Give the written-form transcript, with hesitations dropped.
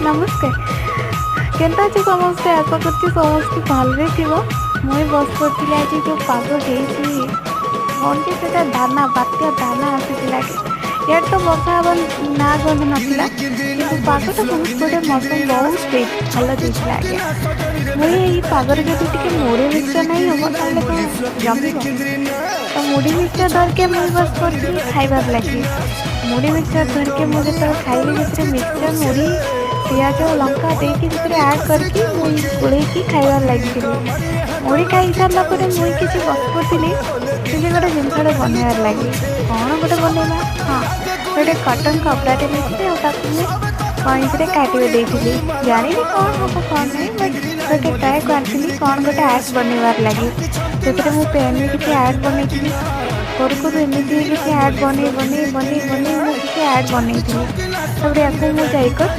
ନମସ୍କାର। କେନ୍ତା ଅଛି ସମସ୍ତେ? ଆଶା କରୁଛି ସମସ୍ତେ ଭଲରେ ଥିବ। ମୁଇଁ ବସି ପଡ଼ିଥିଲି। ଆଜି ଯେଉଁ ପାଗ ହେଇଛି, କ'ଣ ଯେ ସେଟା ଦାନା, ବାତ୍ୟା ଦାନା ଆସିଥିଲା କି? ଇଆଡ଼େ ତ ବର୍ଷା ହେବା ନା ଗନ୍ଧ ନଥିଲା, କିନ୍ତୁ ପାଗଟା ବହୁତ ବଢ଼ିଆ, ମୌସମ ବହୁତ ଭଲ ଦେଇଥିଲା ଆଜ୍ଞା। ମୁଇଁ ଏଇ ପାଗରେ ଯଦି ଟିକେ ମୁଢ଼ି ମିକ୍ସଚର ନାଇଁ ହେବ, ତାହେଲେ ତ ଜମିବ ତ। ମୁଢ଼ି ମିକ୍ସଚର ଧରିକି ମୁଇଁ ବସି ପଡ଼ିଥିଲି ଖାଇବାର ଲାଗି। ମୁଢ଼ି ମିକ୍ସଚର ଧରିକି ମୁଁ ଯେତେବେଳେ ଖାଇଲି, ସେଥିରେ ମିକ୍ସଚର, ମୁଢ଼ି, ପିଆଜ, ଲଙ୍କା ଦେଇକି ସେଥିରେ ଆଡ଼୍ କରିକି ମୁଁ ଗୋଳେଇକି ଖାଇବାର ଲାଗିଥିଲି। ମୁଢ଼ି ଖାଇ ସାରିଲା ପରେ ମୁଇଁ କିଛି ବସି ପଡ଼ିଥିଲି କିଛି ଗୋଟେ ଜିନିଷଟେ ବନେଇବାର ଲାଗି। କ'ଣ ଗୋଟେ ବନେଇବା? ହଁ, ଗୋଟେ କଟନ୍ କପଡ଼ାଟେ ନେଇଥିଲି ଆଉ ତାକୁ ମୁଁ କଇଁଚିରେ କାଟି ଦେଇଥିଲି। ଜାଣିନି କ'ଣ ହେବ କ'ଣ ନାହିଁ, ବଟ୍ ଗୋଟେ ଟ୍ରାଏ କରିଥିଲି କ'ଣ ଗୋଟେ ଆର୍ଟ ବନେଇବାର ଲାଗି। ସେଥିରେ ମୁଁ ପେନ୍ରେ କିଛି ଆର୍ଟ ବନେଇଥିଲି। କରୁ କରୁ ଏମିତି କିଛି ଆର୍ଟ ବନେଇ ବନେଇ ବନେଇ ବନେଇ ମୁଁ କିଛି ଆର୍ଟ ବନେଇଥିଲି। ତାପରେ ୟାକୁ ମୁଁ ଯାଇକରି